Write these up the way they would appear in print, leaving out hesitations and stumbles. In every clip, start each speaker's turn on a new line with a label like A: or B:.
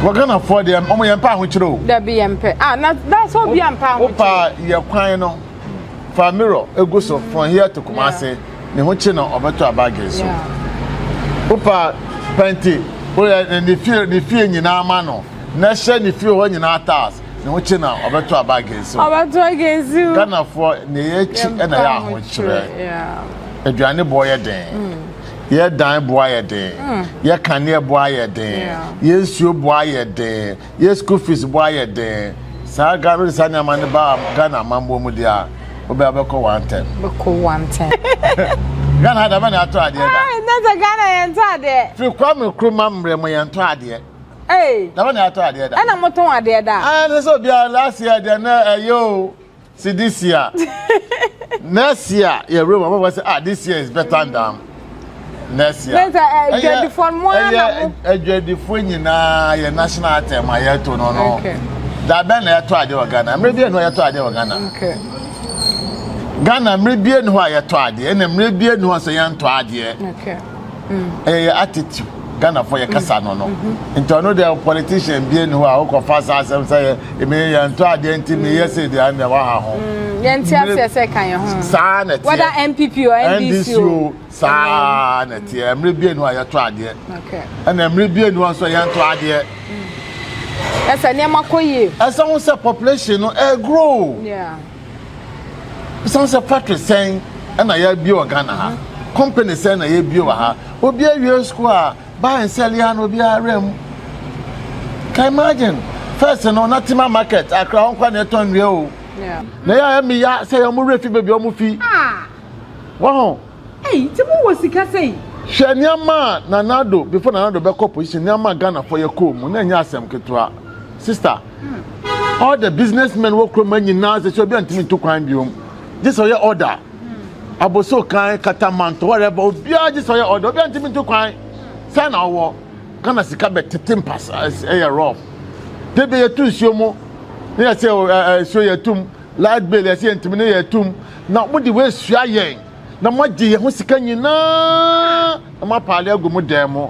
A: Wɔ Ghanafoɔ deɛ ɔmo yɛn pɛ ahokyere o.
B: Dabi yɛn pɛ. Ah na that's all bi ampa ahokyere.
A: Wopa yɛ kwan no fa mirror egu so from here to Kumasi ne ho kye na ɔbɛtɔ aba against so. Wopa pɛnti woyɛ ne fie ne fie nyinaa ma no na hyɛ ne fie hɔ nyinaa tiles ne ho kye na ɔbɛtɔ aba against so.
B: Ɔbɛtɔ against you.
A: Ghanafoɔ ne yɛ akyi ɛna yɛ ahokyerɛ. Aduane boɔ yɛ den. Yɛ dan boɔ ayɛ den. Yɛ kanea boɔ ayɛ den. Yɛ nsuo boɔ ayɛ den. Yɛ school fees boɔ ayɛ den. Saa Ghana saa nneɛma no ba Ghana amammuo mu deɛ a wobɛ wobɛkɔ one term.
B: Bɛkɔ one term.
A: Ghana ha da bɛ na atɔ adeɛ da.
B: Ai na sɛ Ghana yɛn tɔ adeɛ.
A: Firi Kwame Nkrumah mmerɛ mu yɛn tɔ adeɛ.
B: Ee.
A: Da bɛ na atɔ adeɛ da.
B: Ɛna mo tɔn adeɛ da.
A: Ah ne sɛ obiara last year deɛ na ɛyɛ o. See this year, next year, yeah, room. I'm say, ah, this year is better than next year.
B: Then adwadifoɔ no mo ara na mo.
A: Adwadifoɔ nyinaa yɛ national anthem a yɛto no no. Dabɛn na yɛtɔ adeɛ wɔ Ghana. Mmerɛ bi enu a yɛtɔ adeɛ wɔ Ghana. Ghana mmerɛ bi enu a yɛtɔ adeɛ ɛna mmerɛ bi enu a nso yɛntɔ adeɛ. Ɛyɛ attitude. Ghanafoɔ yɛ kasa no no. Nti ɔno deɛ politician bi enu hɔ a wokɔfa saa asɛm sɛ yɛ emi yɛntɔ adeɛ nti meyɛ sɛ deɛ ɛna waha ho.
B: Yɛnte aseɛ sɛ ka yɛn ho.
A: Saa na ɛteɛ.
B: Whether NPP or NDC
A: o. Saa na ɛteɛ. Mmerɛ bi enu a yɛtɔ adeɛ. Ɛna mmerɛ bi enu a nso yɛntɔ adeɛ.
B: Ɛsɛ nneɛma kɔ yie.
A: Ɛsɛ ho sɛ population no ɛgrow.
B: Yeah.
A: Ɛsɛ sɛ factory sɛn ɛna yɛabie wɔ Ghana ha. Company sɛn na yɛabie wɔ ha. Obi awie school a buy and sell ya na obi ara mu. Can imagine first no na Tema market Accra hɔ nkwa na ɛtɔn nnua o. Na yɛ a ɛmi ya sɛ wɔn werɛ fi baabi a wɔn fi. Wɔn ho.
B: Ei, nti mo wɔ sika sɛyi?
A: Hwɛ nneɛma a Nana Addo before Nana Addo bɛkɔ position nneɛma a Ghanafoɔ yɛ kɔɔ mu na ɛnyɛ asɛm ketewa. Sister, all the businessmen wɔ kurom ha nyinaa sɛ sɛ obi antumi ntu kwan biom. Gye sɛ ɔyɛ order. Aboso kan, katamanto, whatever, obiara gye sɛ ɔyɛ order. Obi antumi ntu kwan. Sɛ na ɔwɔ Ghana sika bɛtete mpasa ɛyɛ rough. De bi yɛtu nsuo mu ne yɛsɛ nsuo yɛtum light bill yɛsɛ yɛntumi ne yɛtum na mo de wei sua yɛn na moagye yɛn ho sika nyinaa na moapaale agu mo dan mu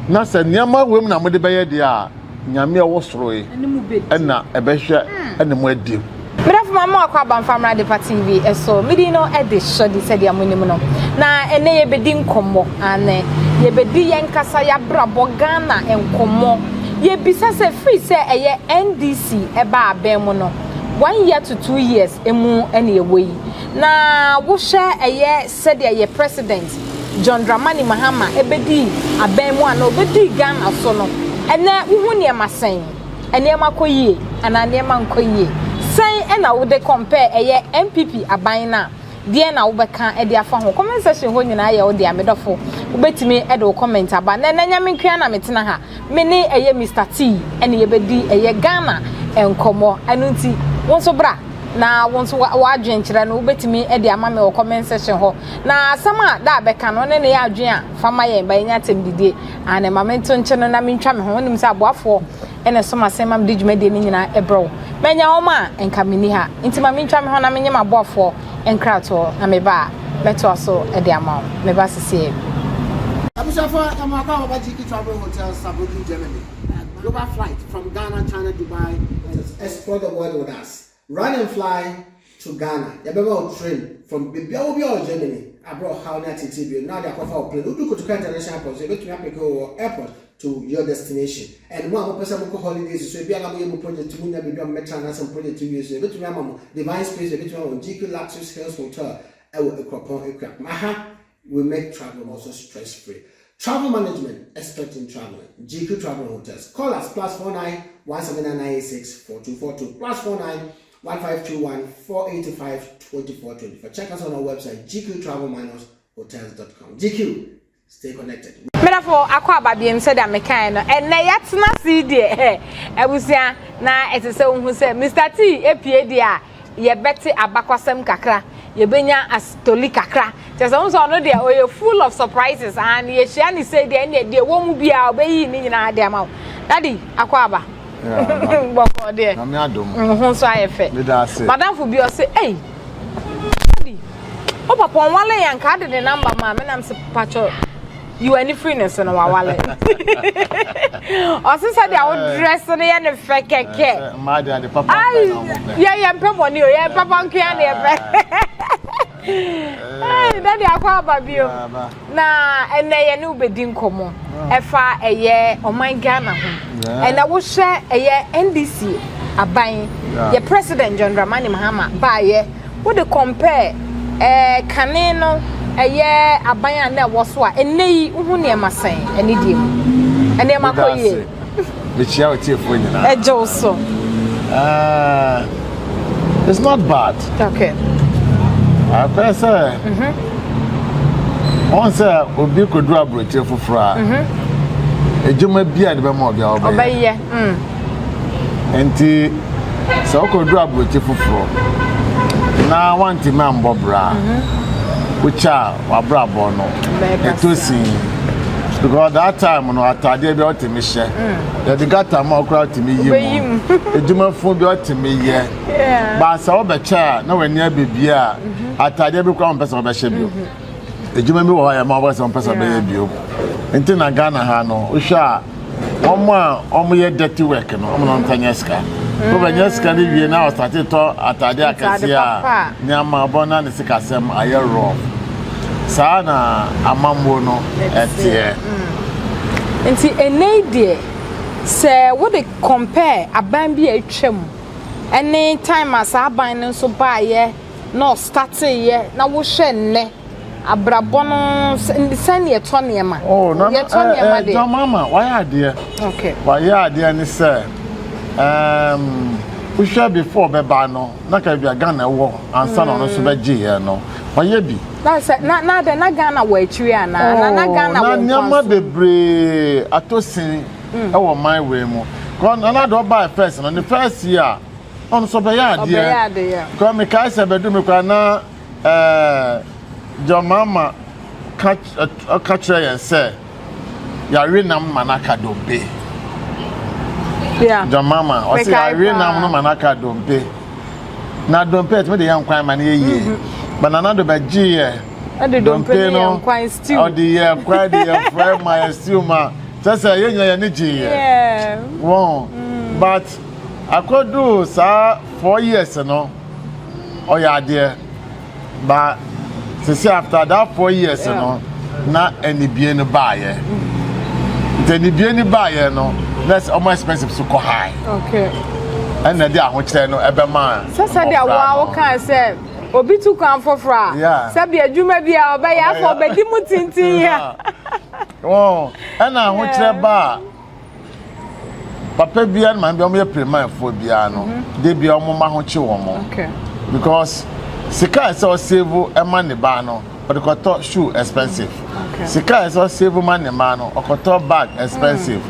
A: na sɛ nneɛma wei mu na mode bɛyɛ deɛ a nyame a ɔwɔ soro yi ɛna ɛbɛhwɛ ɛne mo adi.
B: Medafo ma mo akɔ aba mfa mmra Adepa TV so. Me din no de Shorty sɛdeɛ monim no. Na ɛnɛ yɛbɛdi nkɔmmɔ. Aane, yɛbɛdi yɛn kasa yɛabrabɔ Ghana nkɔmmɔ. Yɛbisa sɛ firi sɛ ɛyɛ NDC ɛbaa abɛn mu no, one year to 2 years emu ɛna ɛwɔ yi. Na wohwɛ ɛyɛ sɛdeɛ yɛ president John Dramani Mahama ɛbɛdi abɛn mu anaa ɔbɛdi Ghana so no, ɛnɛ wohu nneɛma sɛn? Nneɛma kɔ yie anaa nneɛma nkɔ yie? Sɛn ɛna wode compare ɛyɛ NPP aban no a deɛ na wobɛka de afa ho? Comment section hɔ nyinaa yɛ wo dea, me dɔfo. Wobɛtumi de wo comment aba. Na ɛnɛ nyame nkoa na metena ha. Me ne ɛyɛ Mr. T ɛne yɛbɛdi ɛyɛ Ghana nkɔmmɔ. Ɛno nti, wo nso bra na wo nso w'adwenkyerɛ no wobɛtumi de ama me wɔ comment section hɔ. Na asɛm a da a bɛka no ne ne yɛ adwen a fa ma yɛn ba yɛnya atɛm didie. Ane ma mento nkye no na mentwa me ho. Wonim sɛ aboafoɔ ɛna ɛsom asɛm ma mede dwumadie no nyinaa ɛbrɛ wo. Manya wɔn a nka menni ha. Nti ma mentwa me ho na menye m'aboafoɔ nkratoɔ na meba a mɛtoa so de ama wo. Meba sesie.
C: Abusuafo, ɛmo akɔ ababa GQ Travel Hotel, Saarbrücken, Germany. Global flight from Ghana, China, Dubai. Explore the world with us. Run and fly to Ghana. Yɛbɛma wo train from baabi a wo bi a wɔ Germany. Abrɛ ɔhaw ne atete bio. Na de akɔfa wo plane. Wodu Kotoka International Airport so yɛbɛtumi apick wo wɔ airport to your destination. And mo a mopɛ sɛ mokɔ holidays so ebi a na moyɛ mo project mu nya baabi a mobɛtena anaasɛ mo project wie so yɛbɛtumi ama mo Divine Space, yɛbɛtumi ama mo GQ Luxus Hills Hotel ɛwɔ Ekuropɔn Ekuapem. Aha, we make travel also stress free. Travel management, expert in traveling. GQ Travel Hotels. Call us +49 17996 4242 +49 1521 485 2424. Check us on our website gqtravel-hotels.com. GQ, stay connected.
B: Medafo akɔ aba biem sɛdeɛ mekae no ɛnɛ yɛatena se yi deɛ abusua na ɛte sɛ wohu sɛ Mr T epie deɛ a yɛbɛte abakwasɛm kakra, yɛbɛnya asitoli kakra kyerɛ sɛ wohu sɛ ɔno deɛ ɔyɛ full of surprises and yɛhyia ne sei deɛ ɛneɛ deɛ wɔ mu biara ɔbɛyi ne nyinaa de ama wo. Daddy, akɔ aba bɔkɔɔ deɛ
A: Nyame adom.
B: Ho nso ayɛ fɛ.
A: Meda ase.
B: Madamfo bi ɔse, ei daddy, wo papa ɔnwale yɛ anka ade ne number ma me nam sɛ pakyɛ. Yi w'ani firi ne so no wawale. Ɔse sɛdeɛ wo dress no yɛ ne fɛ kɛkɛ.
A: Mmaa de ade papa pɛ na wɔn pɛ.
B: Yɛ yɛn mpɛ bɔne o, yɛn papa nkoa na yɛpɛ. Hey, daddy akɔ aba bio. Na ɛnɛ yɛ ne wobɛdi nkɔmmɔ ɛfa ɛyɛ ɔman Ghana ho. Ɛnɛ wohwɛ ɛyɛ NDC aban yɛ President John Dramani Mahama baayɛ Wode compare ɛɛ kane no ɛyɛ aban a na ɛwɔ so a ɛnnɛ yi wohu nneɛma sɛn ɛne deɛ mu? Nneɛma kɔ yie.
A: Mekyia otiefoɔ nyinaa.
B: Ɛgye wo so.
A: It's not bad.
B: Okay.
A: Akɔyɛ sɛ mhm. wɔn sɛ obi kɔduru aburokyire foforɔ a mhm. adwuma bi a de bɛma obi a ɔbɛyɛ.
B: Ɔbɛyɛ. Mm.
A: Nti sɛ wokɔduru aburokyi foforɔ na woantumi ambɔ bra a, wokyɛ a w'abrabɔ no ɛtɔ sin because that time no ataadeɛ bi a wotumi hyɛ yɛde gata ma wokora wotumi yi mu adwumafo bi wotumi yɛ baasa wobɛkyɛ a na w'ani abɛbie a ataadeɛ bi koraa wompɛ sɛ wobɛhyɛ bio. Adwuma bi wɔ hɔ a yɛma wɔbɛsɛ wɔn pɛ sɛ ɔbɛyɛ bio. Nti na Ghana ha no, wohwɛ a wɔn a wɔyɛ dirty work no, wɔn na wɔn nyɛ sika. Mm. Wobɛnyɛ sika no wie na ɔsate tɔ atade akɛseɛ a nneɛma bɔ na ne sikasɛm ayɛ rough. Saa na amammuo no ɛteɛ.
B: Mm. Nti ɛnɛ yi deɛ sɛ wode compare aban bi a atwam ɛne time a saa aban no nso baeɛ na ɔstarteeɛ na wohwɛ nnɛ abrabɔ no sɛn na yɛtɔ nneɛma.
A: Oh, na
B: yɛtɔ eh, nneɛma eh, deɛ.
A: John Mama wayɛ adeɛ.
B: Okay.
A: Wayɛ adeɛ ne sɛ um, wohwɛ before bɛba no na ka bia Ghana wɔ ansa na ɔno nso mm. bɛgyeeɛ no wayɛ bi.
B: Na sɛ na na dɛ na Ghana wɔ akyiri anaa oh, na na Ghana wɔ
A: nkwa so. Na nneɛma bebree atɔ sin mm. wɔ man wei mu. Kɔ na na de ɔbaa first no ne first year. Ɔno nso ɔbɛyɛ adeɛ.
B: Ɔbɛyɛ adeɛ.
A: Because mekae sɛ bɛdu me koraa na ɛɛ John Mahama ka ɔka kyerɛ yɛn sɛ yɛawe nam ma no aka dompe.
B: Yeah.
A: John Mahama ɔsɛ yɛawe nam no ma no aka dompe. Na dompe ɛtumi de yɛ nkwan ma no yɛ yie. Mm-hmm. But Nana do bɛgye yɛ
B: dompe no
A: ɔde yɛ nkwan de yɛ frɛ ma yɛ stew ma kyɛ sɛ yɛn nyinaa yɛn ani gye yɛ. Wɔn mm. but. Akɔduu saa 4 years no ɔyɛ adeɛ but sisi after that 4 years no na anibie no baayɛ nti anibie no baayɛ no na ɔmo expensive so kɔ high.
B: Okay.
A: Ɛna ɛde ahokyerɛ no ɛbɛma.
B: Sɛ sɛdeɛ wo a wokaa sɛ obi tu kwan foforɔ a sɛbi adwuma bi a ɔbɛyɛ afɔ ɔbɛdi mu tintin ya.
A: Wɔn ɛna ahokyerɛ ba a. Papa biara ne maame biara wɔyɛ premanfoɔ biara no mhm. de bia wɔn mma ho kye wɔn because sika a ɛsɛ ɔsave ɛma ne ba no ɔde kɔtɔ shoe expensive sika a ɛsɛ ɔsave ma ne mma no ɔkɔtɔ bag expensive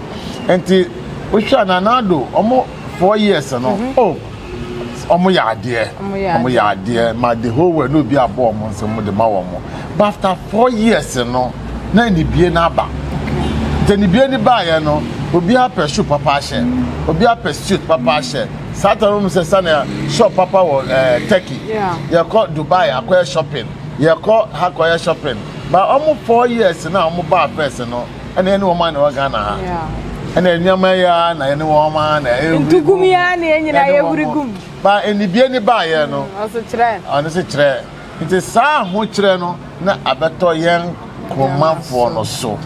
A: mm. nti wohwɛ a Nana Addo wɔn 4 years no mhm. oh wɔn yɛ adeɛ wɔn yɛ adeɛ ma the whole world na obi abɔ wɔn nsam de ma wɔn but after 4 years no na anibie no aba nti anibie no baayɛ no obi apɛ shoe papa ahyɛ obi apɛ suit papa ahyɛ saa ta no sɛ sanea shop papa wɔ ɛɛ eh, Turkey yɛkɔ Dubai akɔyɛ shopping yɛkɔ ha kɔyɛ shopping but wɔn 4 years na wɔn baa first no ɛna ɛne wɔn a na ɛwɔ Ghana ha ɛna nneɛma yi ara na ɛne wɔn a na ɛwuri
B: ntugum yi ara na yɛn nyinaa yɛwuri gum
A: ba anibie ne baayɛ no
B: ɔso kyerɛ
A: ɔno so kyerɛ nti saa ahokyerɛ no na abɛtɔ yɛn kuromanfoɔ no so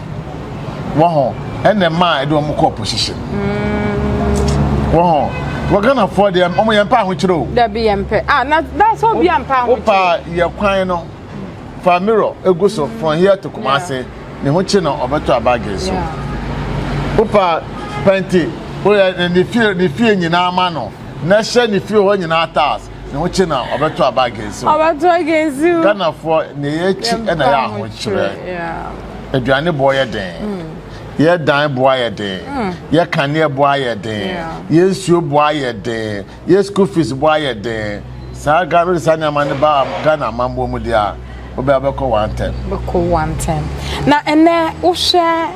A: wɔ ho ɛna ɛma ɛde wɔn kɔ opposition wɔ ho wɔ Ghanafoɔ deɛ wɔn yɛn mpa ahokyerɛ o.
B: Dabi yɛn mpɛ ah na na sɛ obi ampa ahokyerɛ.
A: Wopa yɛ kwan no. Fa mirror egu so from here to Kumasi ne ho kye na ɔbɛtɔ abage so. Wopa pɛnti woyɛ ne fie ne fie nyinaa ma no na hyɛ ne fie hɔ nyinaa tiles ne ho kye na ɔbɛtɔ abage so.
B: Ɔbɛtɔ against you.
A: Ghanafoɔ ne yɛ akyi ɛna yɛ ahokyerɛ. Aduane boɔ yɛ den. Mm. Yɛ dan boɔ ayɛ den. Mm. Yɛ kanea boɔ ayɛ den. Yɛ nsuo boɔ ayɛ den. Yɛ school fees bo ayɛ den saa Ghana wode saa nneɛma no ba Ghana amammuo mu deɛ a wobɛ wobɛkɔ one term.
B: Bɛkɔ one term. Na ɛnɛ wohwɛ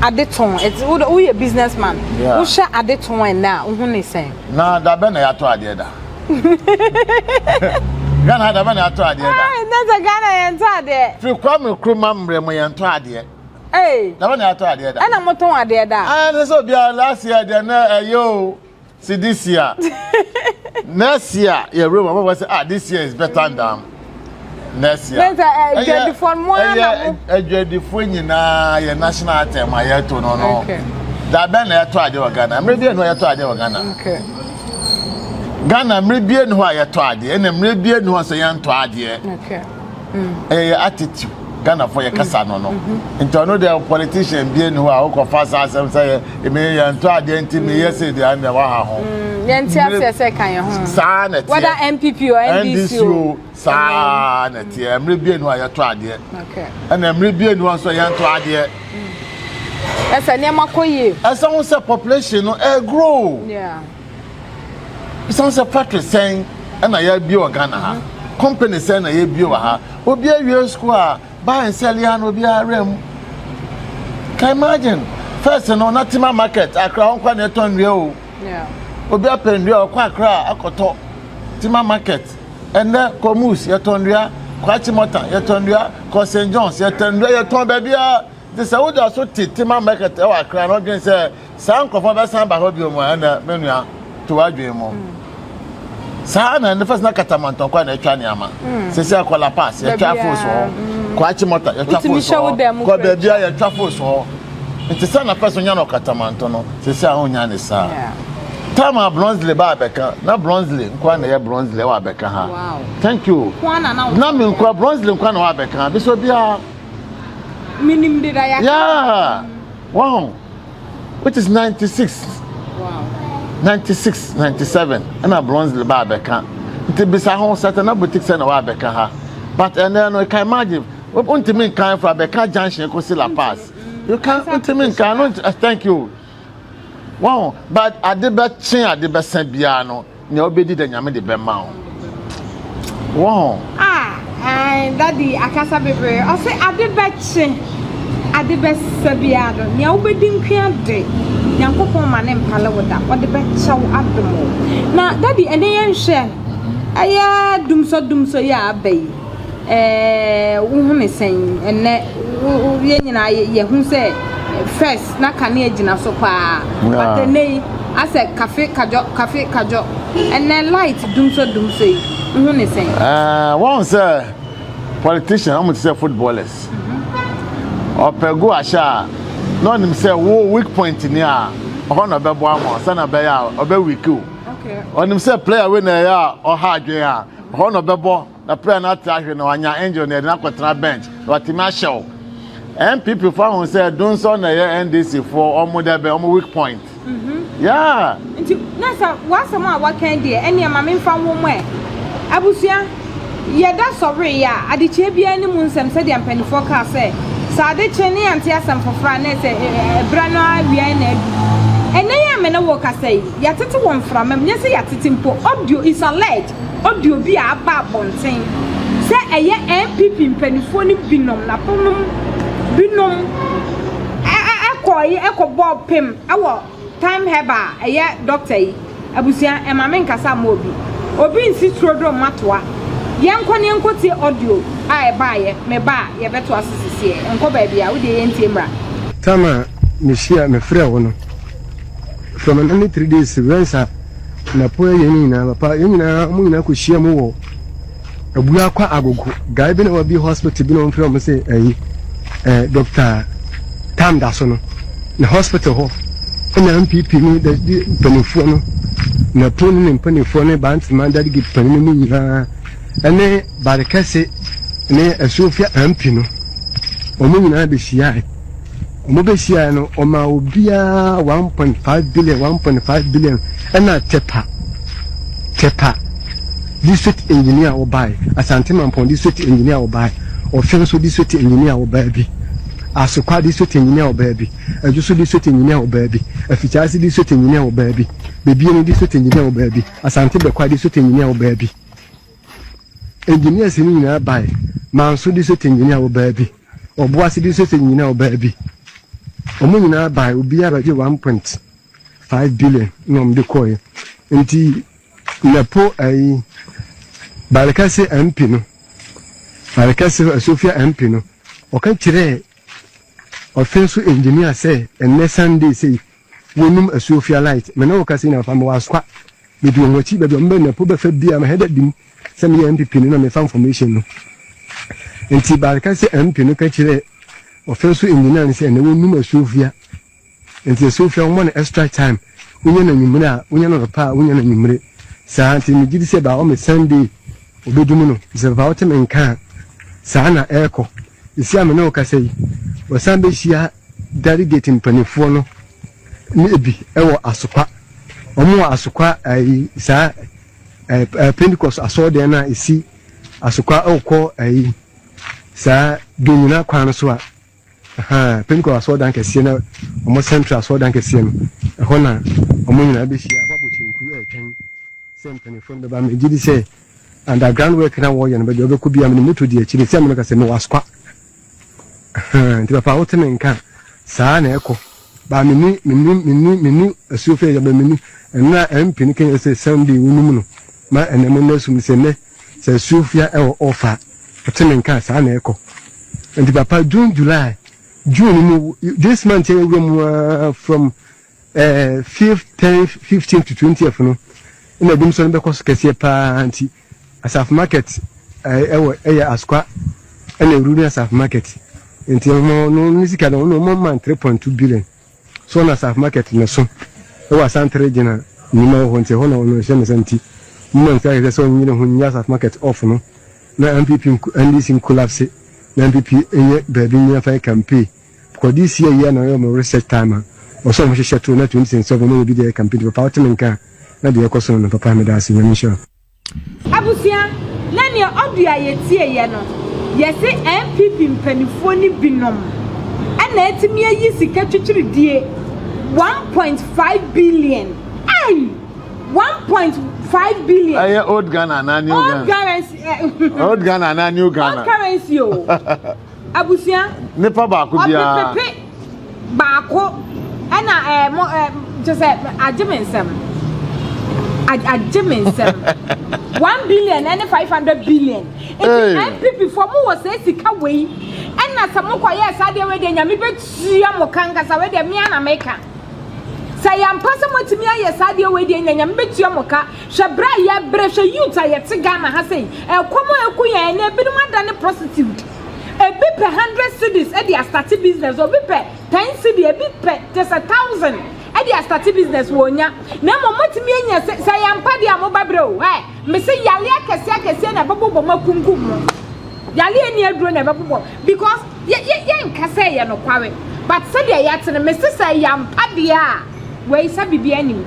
B: ade tɔn ɛti woyɛ business man wohwɛ ade tɔn ɛnɛ a wohu ne sɛn?
A: Na da bɛn na yɛatɔ adeɛ da? Ghana ha da bɛn na yɛatɔ adeɛ da?
B: Ɛnɛ sɛ Ghana yɛntɔ adeɛ.
A: Firi Kwame Nkrumah mmerɛ mu yɛntɔ adeɛ.
B: Ee.
A: Da bɛn na yɛatɔ adeɛ da?
B: Ɛna motɔn adeɛ da?
A: Ah, ne sɛ obiara last year deɛ na ɛyɛ o. See this year, next year, yɛ room ɔbɛbɔ sɛ ah this year is better than next year.
B: Ne sɛ adwadifoɔ no mo ara na mo.
A: Adwadifoɔ nyinaa yɛ national anthem a yɛto no no. Da bɛn na yɛtɔ adeɛ wɔ Ghana? Mmerɛ bi enu a yɛtɔ adeɛ wɔ Ghana. Ghana mmerɛ bi enu hɔ a yɛtɔ adeɛ ɛna mmerɛ bi enu hɔ nso yɛntɔ adeɛ. Ɛyɛ attitude. Ghanafoɔ yɛ kasa no no. Mm-hmm. Nti ɔno deɛ politician bi enu hɔ a wokɔfa saa asɛm sɛ yɛ emi yɛntɔ adeɛ nti meyɛ sɛ deɛ ɛna waha ho.
B: Yɛnte aseɛ sɛ ka yɛn ho.
A: Saa na ɛteɛ.
B: Whether NPP or NDC
A: o. Saa na ɛteɛ. Mmerɛ bi enu a yɛtɔ adeɛ. Ɛna mmerɛ bi enu a nso yɛntɔ adeɛ.
B: Ɛsɛ nneɛma kɔ yie.
A: Ɛsɛ ho sɛ population no ɛgrow.
B: Yeah.
A: Ɛsɛ sɛ factory sɛn ɛna yɛabie wɔ Ghana ha. Company sɛn na yɛabie wɔ ha. Obi awie school a buy and sell ya na obi ara mu. Can imagine first no na Tema market Accra hɔ nkwa na ɛtɔ nnua o. Obi apɛ nnua ɔkɔ Accra akɔtɔ Tema market. Ɛnɛ kɔ Moose yɛtɔ nnua, kɔ Achimota yɛtɔ nnua, kɔ St John's yɛtɔ nnua, yɛtɔn baabiara. Nti sɛ woda so te Tema market ɛwɔ Accra na ɔdwen sɛ saa nkurɔfoɔ bɛsan ba hɔ bio mu a ɛnɛ me nua to w'adwene mu. Saa na ne first na Katamantɔnkwa na atwa nneɛma. Sisi akɔ La Paz yɛtwa fos hɔ. Kɔ Achimota yɛtwa fos hɔ. Kɔ baabi a yɛtwa fos hɔ. Nti sɛ na first onya no Katamanto no sisi a onya ne saa. Time a Bronzeley ba abɛka na Bronzeley nkoa na ɛyɛ Bronzeley ɛwɔ abɛka ha. Thank you. Na me nkoa Bronzeley nkoa na ɛwɔ abɛka ha. Bisɛ obiara.
B: Minim deda yɛ.
A: Yeah. Wow. Which is 96.
B: Wow.
A: 96, 97. Ɛna Bronzeley ba abɛka. Nti bisa ho sɛ na boutique sɛ na wɔ abɛka ha. But ɛnɛ no you can imagine. Wontumi nkan fra abɛka junction kɔsi La Paz. You can ntumi nkan no thank you. Wow, but ade bɛkye ade bɛsa biara no nea wobɛdi da Nyame de bɛma wo. Wow.
B: Ah, eh, daddy akasa bebree. Ɔse ade bɛkye ade bɛsa biara no nea wobɛdi nko ade Nyankopɔn ma ne mpale wo da ɔde bɛkyɛ wo adom wo. Na daddy ɛne yɛnhwɛ ɛyɛ dumsɔ dumsɔ yi a aba yi. Ɛɛ wohu ne sɛn ɛnɛ yɛn nyinaa yɛhu sɛ first na kanea gyina so paa but ɛnɛ yi asɛ kafe kadwɔ kafe kadwɔ ɛnɛ light dumsɔ dumsɔ yi wohu ne sɛn.
A: Ɛɛ wɔn sɛ politician wɔn ti sɛ footballers ɔpɛ goal ahyɛ a na ɔnim sɛ wo weak point ni a ɔhɔ na ɔbɛbɔ ama sɛ na ɔbɛyɛ a ɔbɛ weak o ɔnim sɛ player wei na ɛyɛ a ɔha adwene a ɔhɔ na ɔbɛbɔ. Na player no ate ahwe na wanya angel na yɛde no akɔtena bench na watumi ahyɛ wo. NPP fo ahu sɛ Dunsɔ na ɛyɛ NDC foɔ ɔmo dɛ bɛn ɔmo weak point. Yeah.
B: Nti na sɛ w'asɛm a waka yi deɛ ɛneɛ ma memfa nwo mo ɛ. Abusua, yɛda sɔreeɛ a, adekyeɛ biara ne mu nsɛm sɛdeɛ mpaninfoɔ kaa sɛ, sɛ ade kye ne yɛnte asɛm foforɔ a na ɛsɛ ɛberɛ no ara awiaɛ na adu. Ɛnnɛ yi a me ne wo rekasa yi, yɛatete wɔ mframa mu, nyɛ sɛ yɛatete mpo, audio is alleged. Audio bi a aba abɔnten sɛ ɛyɛ NPP mpanimfoɔ no binom naponom binom ɛkɔɔye ɛkɔbɔɔ pem ɛwɔ Time Herbal a ɛyɛ doctor yi abusua ɛma me nkasa mma obi obi nsi turodoo mmatoa yɛnkɔ ne yɛnkɔ tie audio a ɛbaayɛ meba a yɛbɛtoa so sisiɛ nkɔ baabi a wodeɛ yɛntie mmra.
D: Time a mehyia mefrɛ wo no from ɛno ne 3 days wɛnsa Anapɔ yɛ yɛn nyinaa papa yɛn nyinaa wɔn nyinaa kɔ hyia mu wɔ Abuakwa Agogo guy bi na wabi hospital bi na wɔn frɛ wɔn sɛ ɛyi ɛɛ Dr. Tam da so no na hospital hɔ ɛna NPP ne dadi mpanimfoɔ no na po ne ne mpanimfoɔ ne Bantama delegate panin no nyinaa ɛne Barekɛse ne Asuofia MP no wɔn nyinaa bɛhyiae. Wɔbɛhyiaeɛ no, wɔmaa obiara 1.5 billion, 1.5 billion, ɛna Tepa, Tepa district engineer a wɔbaeɛ, Asante Mampɔn district engineer a wɔbaeɛ, Ɔfɛnso district engineer a wɔbaa bi, Asokwa district engineer a wɔbaa bi, Adwoso district engineer a wɔbaa bi, Afikyase district engineer a wɔbaa bi, Bebieni district engineer a wɔbaa bi, Asante Bɛkwa district engineer a wɔbaa bi. Engineers no nyinaa baeɛ, Manso district engineer a wɔbaa bi. Ɔboase bi nso sɛ nyina ɔbaa bi. Wɔn nyinaa bae, obiara bɛgye 1.5 billion na wɔn de kɔɛ. Nti Napo ayi Barekɛse MP no, Barekɛse Sofia MP no, ɔka kyerɛɛ. Ɔfe nso engineer sɛ ɛnnɛ Sunday sei wɔnum Asuofia light. Me ne wo kasa yi na papa mewɔ Asokwa. Medi wɔn akyi baabi a wɔbɛ Napo bɛfa biara mahɛ da dim sɛ meyɛ NPP no na mefa information no. Nti baaka sɛ MP no ka kyerɛɛ ɔfe nso engineer no sɛ ɛnnɛ wɔnum Asuofia. Nti sɛ ofie a wɔma no extra time, wonya no anwummere a, wonya no anɔpa a, wonya no anwummere. Saa nti megye di sɛ by ɔme Sunday obedum no. Nti sɛ papa wote me nka a, saa na ɛrekɔ. Seesei a me ne wo kasa yi, wɔsan bɛhyia delegate mpanimfoɔ no ne ebi wɔ Asokwa. Wɔn wɔ Asokwa ayi saa ɛɛ Pentecost asɔɔdan no a esi Asokwa ɛwokɔ ayi saa Donyina kwan no so a. Ahaa, Pentekoste asɔredan kɛseɛ no, wɔn central asɔredan kɛseɛ no, ɛhɔ na wɔn nyinaa bɛhyia, ɛhɔ abɔ kyenku ɛretwɛn sɛ mpanimfoɔ no bɛba. Megye di sɛ underground work na wɔyɛ no, baabi a wɔbɛkɔ biara, mede moto di akyire, sɛ mene ka sɛ mewɔ asokwa. Ahaa, nti papa wote me nka a, saa na ɛkɔ. Baa menni, menni, menni, menni asuo fɛ yɛ, menni, ɛnna MP no kɛnyɛ sɛ Sunday wɔnum no, ma ɛnɛ mo nna sum sɛ nnɛ Sɛ asuofia wɔ off a, ɔte me nka a, saa na ɛkɔ. Nti papa June, July, June mu, this month yɛ wura mu ara from eh, fifth, tenth, fifteenth to twentieth no, ɛna ebinom nso no bɛkɔ so kɛseɛ paa nti Asafo market ɛwɔ ɛyɛ Asukwa ɛna ewuru ne Asafo market nti ɔmo no ne sika no ɔmo man three point two billion. So na Asaf market no so wɔ Asante region a nnwuma wɔ hɔ nti ɛhɔ na ɔno hyɛ ne nsa nti moma nsi ahwɛ sɛ ɔnyere ho nyi Asaf market off no na NPP nko NDC nkolapse na NPP nyɛ baabi nyina fa yɛ campaign because this year yi a na ɔyɛ ɔmo research time a ɔsɛ ɔmo hyehyɛ to na 2027 ɔmo anya bi de ayɛ campaign nti papa wote me nka a na deɛ ɛkɔ so no no papa medaase Nyame nhyira wo.
B: Abusua, na nea audio a yɛtieeɛ no, yɛse NPP mpaninfoɔ no binom na atumi ayi sika twitwiridie 1.5 billion, ei! 1.5 billion.
A: Ɛyɛ old Ghana anaa new Ghana?
B: Old currency. Eh,
A: old Ghana anaa new Ghana?
B: Old currency o. Abusua.
A: Nipa baako biara.
B: Ɔpepepe baako ɛna ɛɛ mo ɛɛ kyɛ sɛ agye me nsam. Agye me nsam. 1 billion ɛne 500 billion. Nti NPP foɔ mo wɔ sɛ sika wei ɛna sɛ mo kɔ yɛ saa deɛ wei deɛ Nyame bɛtua mo ka nkasa wei deɛ mea na meka. Sɛ yɛmpa sɛ moatumi ayɛ saa deɛ wei deɛ nya Nyame bɛtua mo ka. Hwɛ berɛ a yɛbrɛ, hwɛ youth a yɛte Ghana ha sei, ɛkɔm a ɛku yɛn ɛnɛ, ebinom adane prostitute. Ebi pɛ 100 cedis de astarte business, obi pɛ 10 cedi, ebi pɛ kyɛ sɛ 1,000 de astarte business wɔnya. Na mmom moatumi anya sɛ sɛ yɛmpa deɛ a moba berɛ o, ɛ mese yale akɛseɛ akɛseɛ na ɛbɛbobɔ mo akunkum mo. Yale ani aduro na ɛbɛbobɔ because yɛ yɛ yɛnka sɛ ɛyɛ nokware but sɛdeɛ yɛate no mese sɛ ɛyɛ ampa deɛ a wei sɛ biribi anim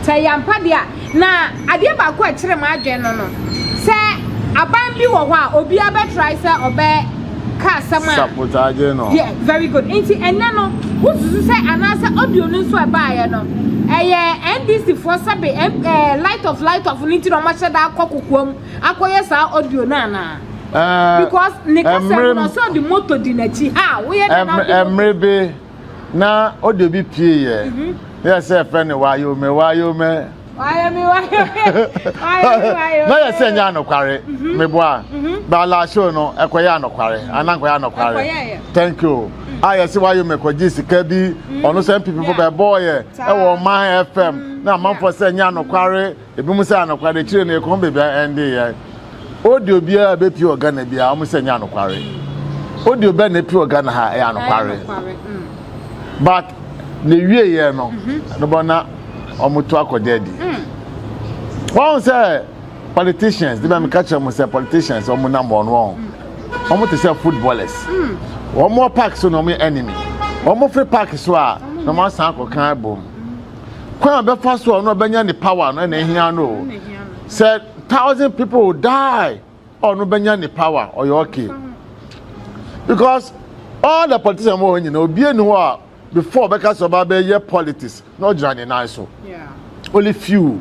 B: sɛ ɛyɛ ampa deɛ a na adeɛ baako a ɛkyerɛ m'adwene no no sɛ aban bi wɔ hɔ a obiara bɛtrae sɛ ɔbɛ ka asɛm a
A: sabotage no.
B: Yeah, very good. Nti ɛnɛ no wosusu sɛ anaasɛ audio no nso ɛbaeɛ no ɛyɛ NDC foɔ sɛbe ɛɛ light off light off no nti na wɔahyɛ da akɔ kokoam akɔyɛ saa audio no anaa? Because ne kasa mu no ɔsɛ ɔde moto di n'akyi ha woyɛ dɛ na ɔde moto.
A: Mmere bi na audio bi pie yɛ na yɛ sɛ ɛfɛ ne wayome wayome.
B: Wayome wayome wayome wayome.
A: Na yɛ sɛ nyɛ anokware meboa baala show no ɛkɔyɛ anokware ana nkɔyɛ anokware thank you a yɛ sɛ wayome kɔgye sika bi ɔno sɛ NPP fo bɛbɔɔ yɛ ɛwɔ Ɔman FM na amanfoɔ sɛ nyɛ anokware. Ebinom sɛ anokware akyire no yɛkɔn baabi a ɛnde yɛ. Audio biara a ɛbɛpie wɔ Ghana biara wɔn sɛ nyɛ anokware. Audio bɛn na ɛpie wɔ Ghana ha ɛyɛ anokware. But na ewie yɛ no no bɔ na wɔn to akɔgye adi. Wɔn sɛ politicians de bɛ mi ka kyerɛ mo sɛ politicians wɔn nam wɔn wɔn wɔn te sɛ footballers. Wɔn wɔ park so na wɔn yɛ enemy. Wɔn firi park so a na wɔn asan akɔka abom. Kwan a ɔbɛfa so a ɔno ɔbɛnya ne power no ɛna ehia no o. Sɛ thousand people will die, ɔno bɛnya ne power, ɔyɛ okay. Because all the politicians wɔ hɔ nyinaa, obi eni hɔ a before ɔbɛka sɛ ɔba bɛyɛ politics na ɔgyina ne nan so. Only few.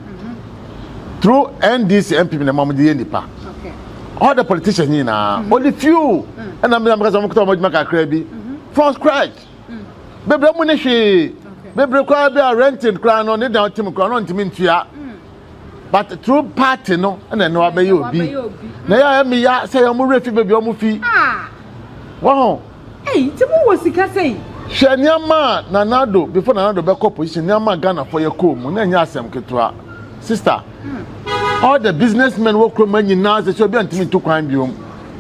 A: Through NDC, NPP na ɛma wɔn de yɛ nipa. All the politicians nyinaa, only few. Ɛna mbɛ na mbɛka sɛ wɔn kuta wɔn adwuma kakra bi from scratch. Bebree mu ne hwee. Bebree koraa bi a renting koraa no ne dan tim koraa no ntumi ntua. But through party no ɛna ɛno abɛyɛ obi. Na yɛ a ɛmi ya sɛ wɔn werɛ fi baabi wɔn fi. Wɔn ho.
B: Ei, nti mo wɔ sika sei?
A: Hwɛ nneɛma a Nana Addo, before Nana Addo bɛkɔ position, nneɛma a Ghanafoɔ yɛ kɔɔ mu, na ɛnyɛ asɛm ketewa. Sister, all the businessmen wɔ kurom ha nyinaa sɛ sɛ obi antumi ntu kwan biom.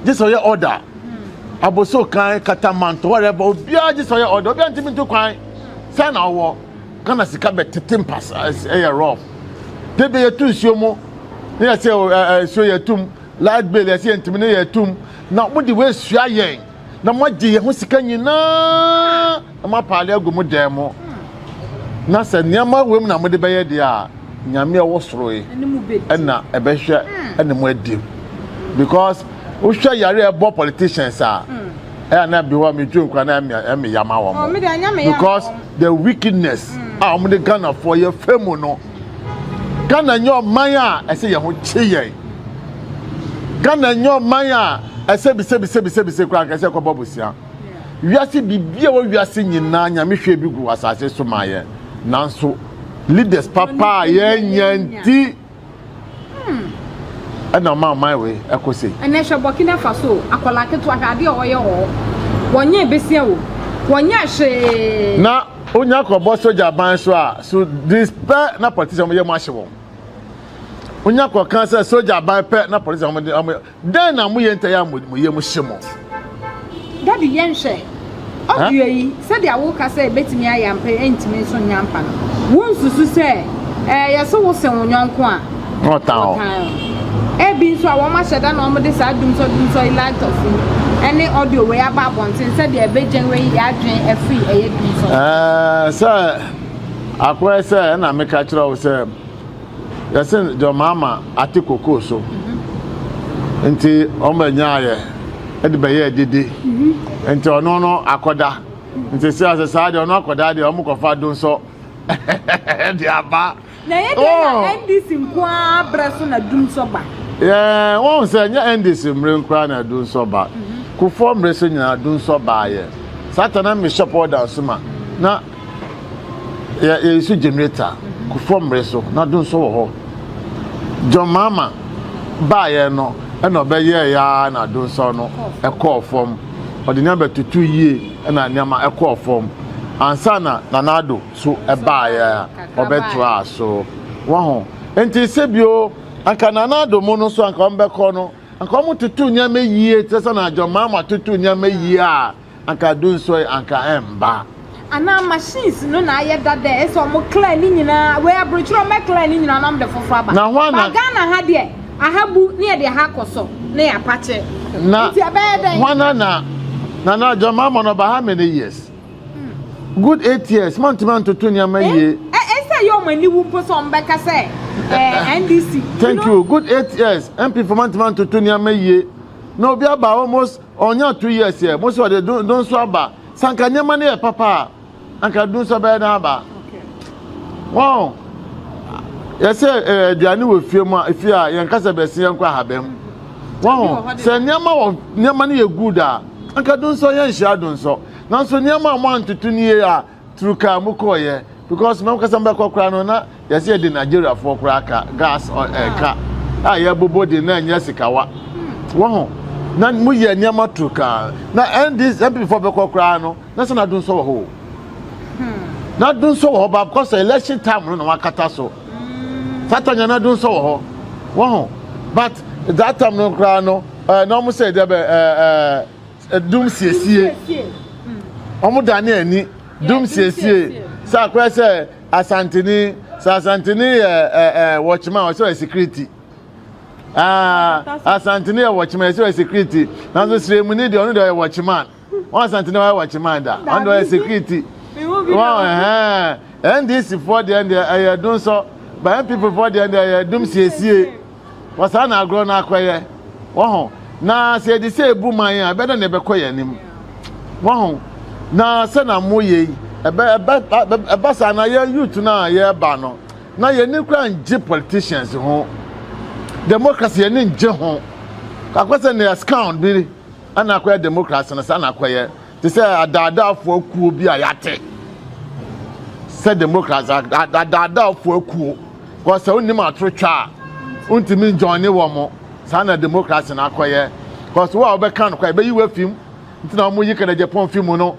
A: Gye sɛ ɔyɛ order. Aboso kan, Katamanto, whatever, obiara gye sɛ ɔyɛ order. Obi antumi ntu kwan. Sɛ na ɔwɔ Ghana sika bɛtete mpas ɛyɛ rough. De bi yɛtu nsuo mu, ne yɛsɛ nsuo yɛtum, light bill yɛsɛ yɛntumi ne yɛtum. Na mo de wei sua yɛn. Na moagye yɛn ho sika nyinaa na moapaale agu mo dan mu. Na sɛ nneɛma wei mu na mode bɛyɛ deɛ a, Nyame a ɔwɔ soro yi ɛna ɛbɛhwɛ ɛne mo adi. Because wohwɛ yare a ɛbɔ politicians a, ɛyɛ na bi hɔ a medwo nkura na ɛme yama wɔn. Because the wickedness a wɔn de Ghanafoɔ yɛ fɛ mu no, Ghana nyɛ ɔman a ɛsɛ yɛn ho kye yɛn. Ghana nyɛ ɔman a ɛsɛ bisɛbisɛbisɛbisɛ koraa nka ɛsɛ kɔbɔ bosia. Wiase biribi a ɛwɔ wiase nyinaa Nyame hwɛ bi gu asase so ma yɛn. Nanso leaders papa a yɛnya nti ɛna ɔma ɔman wei ɛkɔ sei.
B: Ɛnɛ hwɛ Burkina Faso akwadaa ketewa hwɛ adeɛ a ɔyɛ wɔ hɔ. Wɔnyɛ besia o. Wɔnyɛ hwee.
A: Na onya kɔbɔ sogya ban so a so this pɛ na politician wɔn yɛ mu ahye wɔn. Wonya kɔka sɛ sogya aban pɛ na polisi wɔn de wɔn dɛn na moyɛ nta yɛ a mo yam hye mo.
B: Daddy yɛnhwɛ audio yi sɛdeɛ woka sɛ ɛbɛtumi ayɛ ampa ɛntumi nso nyɛ ampa no wonsusu sɛ ɛɛ yɛse wo sen wo yɔnko a
A: ɔtan wo
B: ebi nso a wɔn ahyɛ da na wɔn de saa dumsɔ dumsɔ yi light off yi ɛne audio wei aba abɔnten sɛdeɛ ɛbɛgyɛn wei yɛ adwene afiri ɛyɛ dumsɔ.
A: Ɛɛ sɛ akɔyɛ sɛ ɛna meka kyerɛ wo sɛ. Yɛse John Mahama ate kokoo so nti wɔn anyaayɛ de bɛyɛ adidi nti ɔno no akɔda nti sɛ asɛ saa deɛ ɔno akɔda deɛ wɔn kɔfa do nso de aba.
B: Na ɛyɛ deɛ na NDC nko ara brɛ so na dum sɔ ba.
A: Yɛɛ wɔn sɛ nyɛ NDC mmere nkoraa na dum sɔ ba. Kufuor mmere so nyinaa dum sɔ baayɛ. Saa ta na me shop order nso ma na. Yɛ yɛyi so generator Kufuor mmere so na do nso wɔ hɔ. John Mahama baeɛ no ɛna ɔbɛyɛɛ ya na do nso no ɛkɔɔ fam. Ɔde nneɛma bɛtutu yie ɛna nneɛma ɛkɔɔ fam. Ansa na Nana Addo so ɛbaeɛ a ɔbɛtoaa so. Waho? Nti sɛbio anka Nana Addo mu no so anka ɔmbɛkɔ no anka ɔmo tutu nneɛma yie te sɛ na John Mahama tutu nneɛma yie a Anka Dunsoe anka ɛmba.
B: Anaa machines no na ayɛ dada a ɛsɛ ɔmo clear ne nyinaa wei abrokyire ɔmo bɛ clear ne nyinaa na ɔmo de foforɔ aba
A: Na hwan na.
B: But Ghana ha deɛ aha bu ne yɛde ha akɔ so ne yɛapakye
A: Na
B: nti ɛbɛyɛ dɛn.
A: hwana na Nana John Mahama no ɔba how many years? Good 8 years moantumi antoto nneɛma
B: Eh
A: yie.
B: eh ɛsɛ ɛyɛ ɔmo aniwu mpo sɛ ɔmo bɛka sɛ eh NDC you
A: Thank
B: know.
A: you good 8 years MP fo moantumi antoto nneɛma yie na obi aba almost Ɔnya 2 years yɛ mo sɛ ɔde don so aba sɛ anka nneɛma no yɛ papa a anka dun so bɛyɛ dan aba wɔn yɛsɛ ɛɛ aduane wɔ fie mu a fie a yɛn kasa bɛsi yɛn kɔ ahaban mu wɔn sɛ nneɛma wɔ nneɛma no yɛ good a anka dun so yɛn nhyia dun so nanso nneɛma a wɔn antoto nie a Turu kaa mu kɔɔ yɛ because mɛ kasa mbɛ kɔ koraa no na yɛsɛ yɛde Nigeria foɔ koraa ka gas ɛka a yɛbobɔ de na ɛnyɛ sikawa wɔn ho na mo yɛ nneɛma turu kaa na NDC NPP foɔ bɛkɔ koraa no na sɛ na dun sɔ wɔ hɔ o na dun sɔ wɔ hɔ ba because election time no na wakata so satan na dun sɔ wɔ hɔ wɔn ho but that time no koraa no ɛɛ na wɔn sɛ ɛdɛ bɛ ɛɛ ɛɛ. Dum siesie. Wɔn dane ani. Dum siesie. Sɛ akɔyɛ sɛ Asanteni, sɛ Asanteni yɛ ɛ ɛ wɔkyema ɔsɛ ɔyɛ security. Aa Asanteni yɛ wɔkyema ɛsɛ ɔyɛ security. Nanso Siremuni deɛ ɔno deɛ ɔyɛ wɔkyeman. Wɔn Asanteni ɔyɛ wɔkyeman da. Ɔno deɛ ɔyɛ security. Wɔn ɛhɛn NDC foɔ deɛ deɛ ɛyɛ donsɔ. Ba NPP foɔ deɛ deɛ ɛyɛ dum siesie. Wɔ saa na agorɔ no akɔyɛ. Wɔho? Na sɛ yɛde sɛ ebu man a, ɛbɛdɛ na ɛbɛkɔ yɛn anim. Wɔho? Na sɛ na mo yɛ yi, ɛbɛ ɛbɛ ɛba saa na yɛn youth no a yɛreba no, na yɛn ani kura ngye politicians ho. Democracy yɛn ani ngye ho. Akɔ sɛ nea scound bi ɛna akɔyɛ democracy no saa na akɔyɛ. Te sɛ adaadaafoɔ akuo bi a yɛate sɛ democracy adaadaafoɔ akuo. Because sɛ wonim atoro twa a, wontumi njoine wɔn. Saa na democracy no akɔyɛ. Because wo a wobɛka no kɔ ɛbɛyi wo afi mu. Nti na wɔn yi Kennedy Agyapong fi mu no.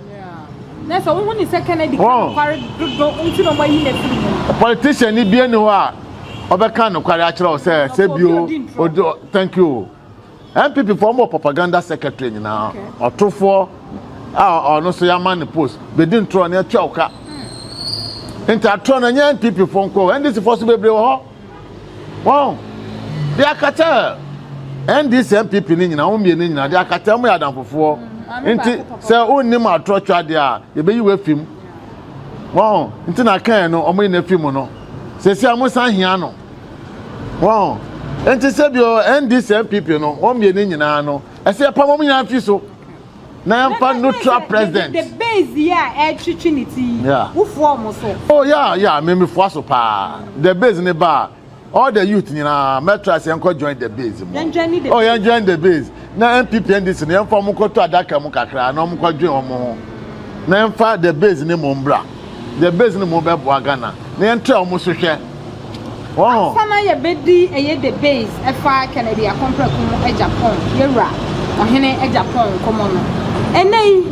B: Na sɛ wohu ne sɛ Kennedy ka nokware dodo nti na wɔn ayi no afiri mu no.
A: Politician ni bi ni hɔ a ɔbɛka nokware akyerɛ wo sɛ sɛ bio odi thank you. NPP foɔ wɔn wɔ propaganda secretary nyinaa ɔtofoɔ a ɔno nso yɛama no post bɛdi ntorɔ na yɛtua wo ka. Nti atorɔ no ɛnyɛ NPP foɔ nko NDC foɔ so bebree wɔ hɔ. Wɔn de akata NDC NPP no nyinaa wɔn mmienu nyinaa de akata wɔn yɛ adamfofoɔ. Nti sɛ wonnim atorɔ twa deɛ a yɛbɛyi wo afi mu. Wɔn nti na kan no wɔn yi no afi mu no. Sɛsi a wɔn san hia no. Wɔn nti sɛ bio NDC NPP no wɔn mmienu nyinaa no ɛsɛ yɛpam wɔn nyinaa fi so na yɛmfa neutral president.
B: The base yi a ɛretwetwe ne ti yi, wofoa wɔn so?
A: Oh yeah yeah, me mefoa so paa. The base ne ba a, all the youth nyinaa mɛ try sɛ yɛnkɔ join the base mu.
B: Yɛn join the
A: Oh yɛn join the base. Na NPP NDC no yɛmfa wɔn nkɔto adaka mu kakra na wɔn nkɔ dwen wɔn ho. Na yɛmfa the base ne mu mbra. The base no mu bɛboa Ghana na yɛntra wɔn so hwɛ. Wɔn ho.
B: Ansa na yɛbɛdi ɛyɛ the base ɛfa Kennedy Akompreko Agyapong, Yɛwura Ɔhene Agyapong nkɔmmɔ no, ɛnnɛ yi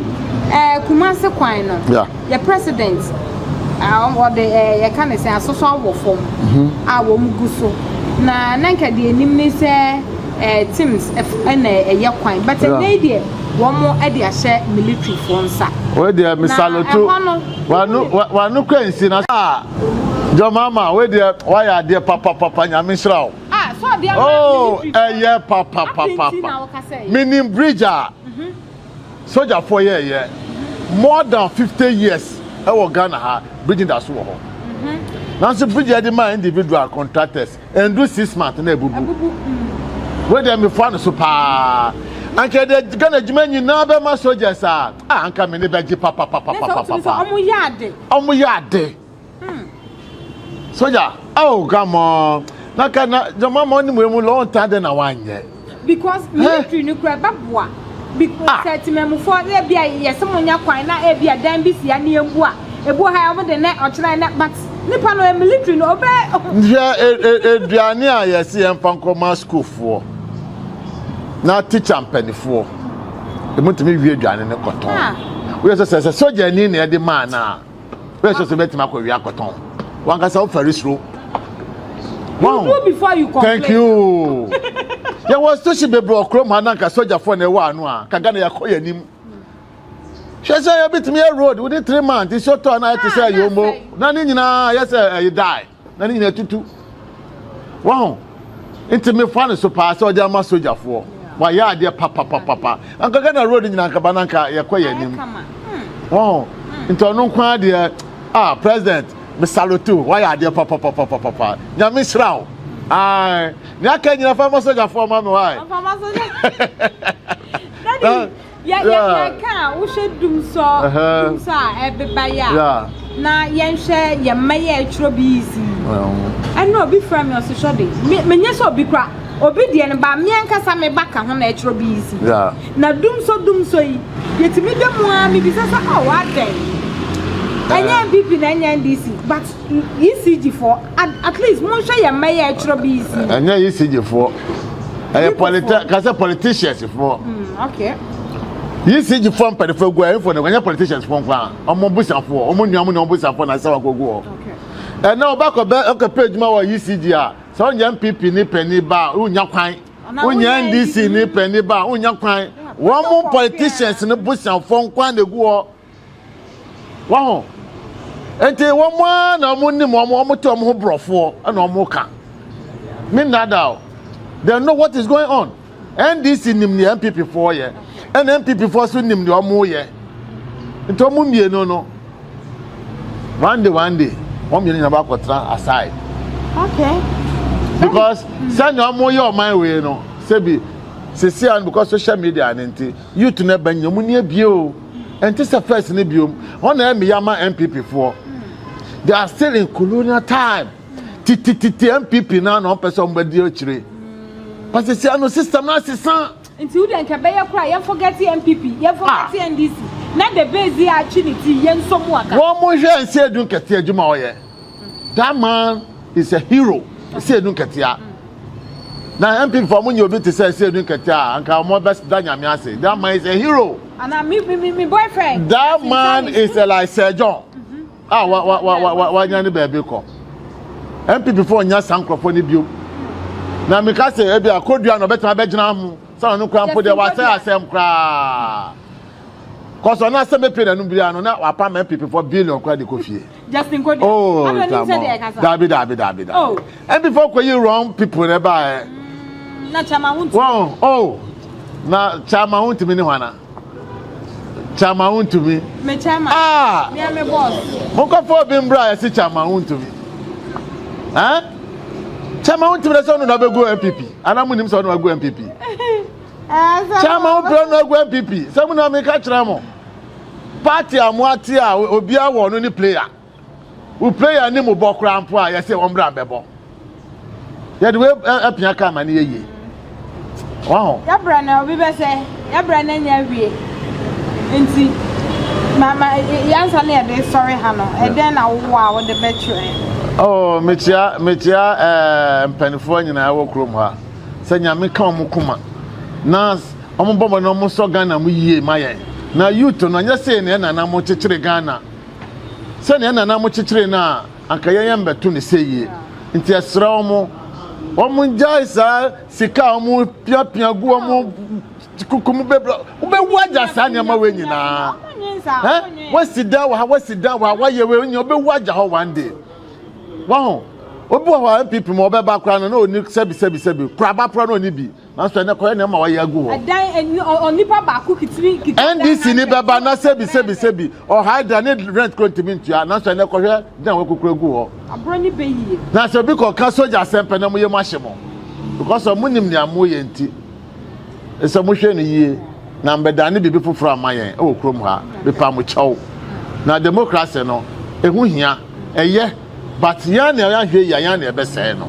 B: ɛɛ Kumasi kwan no,
A: Yeah.
B: yɛ president a ɔde ɛɛ yɛka ne sɛn asosɔ awɔ fam a wɔn gu so na na nka deɛ anim ne sɛ ɛɛ teams ɛna ɛyɛ kwan but ɛnnɛ yi deɛ wɔn de ahyɛ military foɔ nsa.
A: Wei deɛ me salutu. Wano wano kura nsi na. Ah, John Mahama wei deɛ wayɛ adeɛ papapapa nyame nhyira wo.
B: Ah, so adeɛ ama
A: oh,
B: military foɔ.
A: Ɛyɛ papapapa. Menim bridge a mhm. sogyafoɔ yɛɛyɛ more than 50 years ɛwɔ Ghana ha bridge da so wɔ hɔ. Mhm. Nanso bridge yɛde ma individual contractors Ɛndu 6 months na abubu. Wei deɛ mefoa no so paa. Anka yɛde Ghana adwuma nyinaa bɛma soldiers a, ah, anka me ne bɛgye papapapapapa.
B: Ɔmo yɛ ade.
A: Ɔmo yɛ ade. Soldier, oh come on. Na ka na jama ma ɔne mu emu long time de na wanyɛ.
B: Because military no kura ɛbɛboa. Because ah. Sɛ temamufoɔ ebi a yɛsɛ mo nya kwan na ebi a dan bi si ya ne yɛn bu a ebu ha ɔmo de nɛ ɔkyerɛ nɛ but nipa no military no ɔbɛ.
A: Hwɛ aduane a yɛsi yɛn fa nkɔma sukuufoɔ na tikya mpanimfoɔ emu tumi wie aduane no kɔtɔn. Ah. Woyɛ sɛ sɛ sɛ sogyani na yɛde maa naa. Woyɛ sɛ sɛ bɛtumi akɔ wia akɔtɔn. Wankasa wofɛre suro.
B: You do before you complain.
A: Thank you. Yɛwɔ station bebree wɔ kurom ha na nka sogyafoɔ na ɛwɔ ano a nka Ghana yɛakɔ yɛn anim. Hwɛ sɛ yɛbɛtumi yɛ road within 3 months nsuo tɔ na ayɛ te sɛ yombo na ne nyinaa yɛ sɛ ɛyɛ die na ne nyinaa tutu. Wɔn nti mefa no so paa sɛ ɔde ama sogyafoɔ. Wayɛ adeɛ papapapapa. Anka Ghana road nyinaa nka ba na nka yɛkɔ yɛn anim. Wɔn nti ɔno nko ara deɛ ah president me salute wo wayɛ adeɛ papapapapapa nyame hyira wo. Ae nea aka nyina fa ma sogyafoɔ ma me wae.
B: Daddy, yɛ yɛ yɛka a wohwɛ dum sɔ dum sɔ a ɛbeba yɛ a na yɛnhwɛ yɛn mma yɛ ɛtwerɛ BEC ɛna obi frɛ me ɔse hwɛ de me menyɛ sɛ obi kora obi deɛ no ba me ankasa me ba ka ho na ɛtwerɛ BEC na dum sɔ dum sɔ yi yɛtumi da mu a mebisa sɛ ɔ adɛn ɛnyɛ NPP na ɛnyɛ NDC but ECG foɔ at, at least monhwɛ yɛn mma yɛ ɛtwerɛ BEC.
A: Ɛnyɛ ECG foɔ ɛyɛ politi kasɛ politicians foɔ.
B: Okay.
A: ECG foɔ mpanyinfoɔ gu ɛyɛ foɔ na ɛnyɛ politicians foɔ nko a ɔmo busafoɔ ɔmo nua mo nua ɔmo busafoɔ na asɛ wakɔ gu hɔ. Ɛnna ɔba kɔ bɛ ɔkɔ pɛ adwuma wɔ ECG a sɛ ɔnyɛ NPP ni panyin ba a ɔnya kwan ɔnyɛ NDC ni panyin ba a ɔnya kwan wɔn mo politicians ni busafoɔ nko a na egu hɔ. Waho? Nti wɔn ara na wɔn nim wɔn, wɔn te wɔn ho borɔfoɔ ɛna wɔn ka. Me nnada o. They know what is going on. NDC nim nea NPP foɔ yɛ, ɛna NPP foɔ so nim nea wɔn yɛ. Nti wɔn mmienu no, one day one day, wɔn mmienu nyinaa bakɔtena aside. Because sɛnea wɔn yɛ ɔman wei no, sɛbi sisi ano because social media ne nti youth no ɛbɛn nyɛ wɔn ni ebie o. Ɛnte sɛ first no biom. Hɔ na ɛmeyɛ ama NPP foɔ. They are still in colonial time. Titititi NPP na na ɔmpɛ sɛ ɔmbɛdi akyire. Pasisi ano system na asesa.
B: Nti wo deɛ nka ɛbɛyɛ koraa yɛn forget NPP, yɛn forget ah. NDC. Na the base yi atwe ne ti yɛn nso mu aka.
A: Wɔn mo hwɛ nsi edu nkɛtɛ adwuma ɔyɛ. That man is a hero. Nsi edu nkɛtɛ. Na NPP fo mo nye obi te sɛ nsi edu nkɛtɛ a anka wɔn bɛ da nyame ase. That man is a hero.
B: Ana me me me boyfriend.
A: That man is a like Sir John. A wa wa wa wa wa nya ne baabi kɔ. NPP fo nya saa nkurɔfoɔ no bio. Na meka sɛ ebi akodua na ɔbɛtumi abɛgyina ho sɛ ɔno koraa mpo deɛ wasɛ asɛm koraa. Kɔsɔ na asɛm bɛpie n'anum biara no na wapam NPP fo billion koraa de kɔ fie.
B: Justin Kodua.
A: Oh, Tamo. Dabi, dabi, dabi, dabi. Oh. And before kɔ yi wrong people na ɛba ɛ.
B: Mm, na chama ho ntumi.
A: Wɔn, oh, na chama ho ntumi ne hwana. Chama ho ntumi.
B: Me chama.
A: Ah.
B: Me me boss.
A: Mo kɔ fɔ obi mbra yɛsi chama ho ntumi. Eh? Chama ho ntumi na sɛ ɔno na ɔbɛgu NPP. Ana mo nim sɛ ɔno agu NPP. Chama ho pere ɔno agu NPP. Sɛ mo na mi ka kyerɛ mo. Party a mo ate a obiara wɔ ɔno ne player. Wo player ne mo bɔ koraa mpo a yɛsɛ wɔn bra bɛbɔ. Yɛde wei apia kaa ma ne yɛ yie. Wɔn.
B: Yɛbrɛ na obi bɛ sɛ yɛbrɛ na nya awie nti ma ma yansa na yɛde sɔre ha no ɛdɛn na wowɔ a wode bɛkyerɛ.
A: Oh mekyia mekyia ɛɛ mpanimfoɔ nyinaa wɔ kurom ha sɛ nyame ka wɔn koma na. Ɔmo bɔ mmɔden ɔmo sɔ Ghana mu yie ma yɛn. Na youth no ɛnyɛ sei na yɛn nana mo kyekyere Ghana. Sɛnea yɛn nana mo kyekyere no a anka yɛn yɛn bɛto no sei yie. Nti yɛsrɛ ɔmo ɔmo ngyae saa sika a ɔmo piapia gu ɔmo kuku mu bebree. Wobɛwu agya saa nneɛma wei nyinaa. Ɛ wasi dan wɔ ha wasi dan wɔ ha wayɛ wei nyinaa wobɛwu agya hɔ one day. Waho obi wɔ hɔ a NPP mu ɔbɛba koraa no na ɔni sɛbi sɛbi sɛbi koraba koraa na ɔni bi. Nanso ɛnɛ kɔyɛ nneɛma wɔayɛ agu hɔ.
B: Ɛdan onipa baako kitiri kita.
A: NDC ni bɛba na sɛbi sɛbi sɛbi ɔhae da ne rent kuro ntumi ntua nanso ɛnɛ kɔhwɛ dan wɔakukuru agu hɔ.
B: Aborɔ ne bɛ yie.
A: Na sɛ obi kɔka sogya asɛm pɛ na mo yam ahye mo because ɔmo nim nea mo yɛ nti sɛ mo hwɛ no yie na mbɛdane biribi foforɔ ama yɛn ɛwɔ kurom ha mepa mo kyɛw na democracy no ɛho hia ɛyɛ. But yɛn na yɛahwɛ yie a yɛn na yɛbɛsɛe no.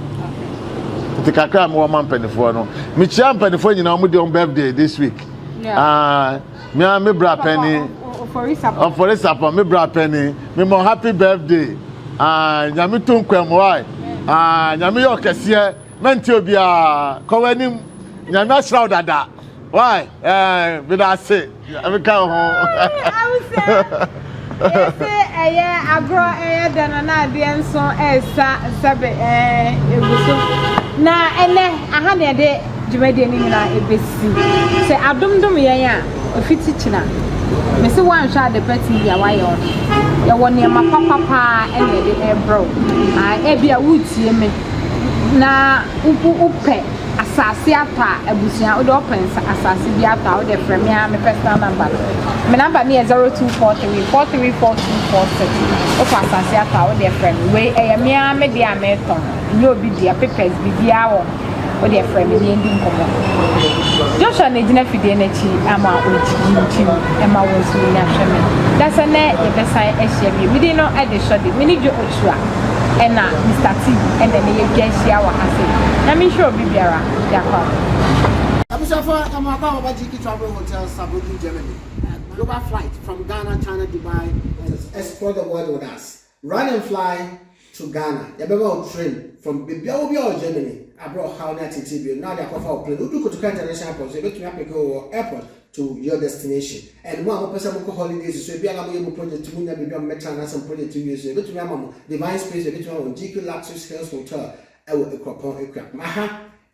A: Nti kakra a mewɔ ma mpanimfoɔ no, mekyia mpanimfoɔ nyinaa wɔn di wɔn birthday this week. Ah, me a me bra panyin. Ɔfɔri sapɔ me bra panyin. Me mɔ happy birthday. Ah, nyame to nkwam why? Ah, nyame yɛ ɔkɛseɛ. Mɛnti obiara. Kɔ w'anim. Nyame ahyira wo dada. Why? Eh, meda ase. Meka wo ho.
B: Awusɛ, yɛse ɛyɛ agorɔ ɛyɛ dɛ no na adeɛ nso ɛsa sɛbe ɛɛ egu so. Na ɛnɛ aha na yɛde dwumadie no nyinaa ɛbɛsi. Sɛ adom dom yɛn a, ɛfiti kyina. Mese woanhwɛ Adepa TV a woayɛ wo ho. Yɛwɔ nneɛma papa paa ɛna yɛde ɛrebrɛ wo. Ah, ebia woretie me na wopɛ Asase atɔ a abusua wode ɔpɛ nsa asase bi atɔ a wode frɛ me ara me personal number no. Me number no yɛ 0243 434246. Wopɛ asase atɔ a wode frɛ me. Wei ɛyɛ me ara me deɛ a metɔn. Ɛnyɛ obi dea, papers biribiara wɔ ho. Wode frɛ me na yɛndi nkɔmmɔ. Joshua na egyina fidie no akyi ama ɔkyinkyim ɛma wo nso wonya hwɛ me. Dasɛ nɛ yɛbɛsan ahyia bio. Me din no ɛde Shorty. Me ne Joe Otua. Ɛna Mister T ɛna ɛnɛ yɛatwa ahyia wɔ ha sei. Nyame nhyira obi biara. Yɛakɔ aba.
C: Abusuafo ɛmo akɔ ababa GK Travel Hotel Saarbrücken Germany Global flight from Ghana China Dubai and explore the world with us Run and fly to Ghana Yɛbɛma wo train from baabi a wɔ biara wɔ Germany abrɛ ɔhaw ne ateetee bio na wode akɔfa wo plane Wodu Kotoka International Airport nso yɛbɛtumi apeke wo wɔ airport to your destination and mo a mopɛ sɛ mokɔ holidays so ebia na moyɛ mo project mu nya baabi a mobɛtena anaasɛ mo project wie so yɛbɛtumi ama mo divine space yɛbɛtumi ama mo GQ Luxus Hills Hotel ɛwɔ Akuropɔn Akuapem aha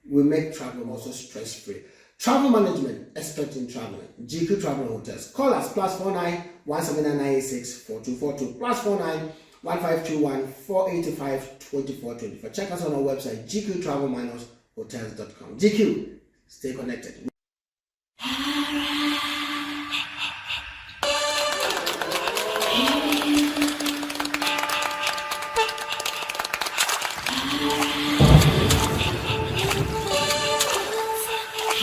C: we make travel also stress free travel management expert in traveling GQ Travel Hotels call us plus 49 17996 4242 plus 49 1521 485 2424 check us on our website gqtravel-hotels.com GQ stay connected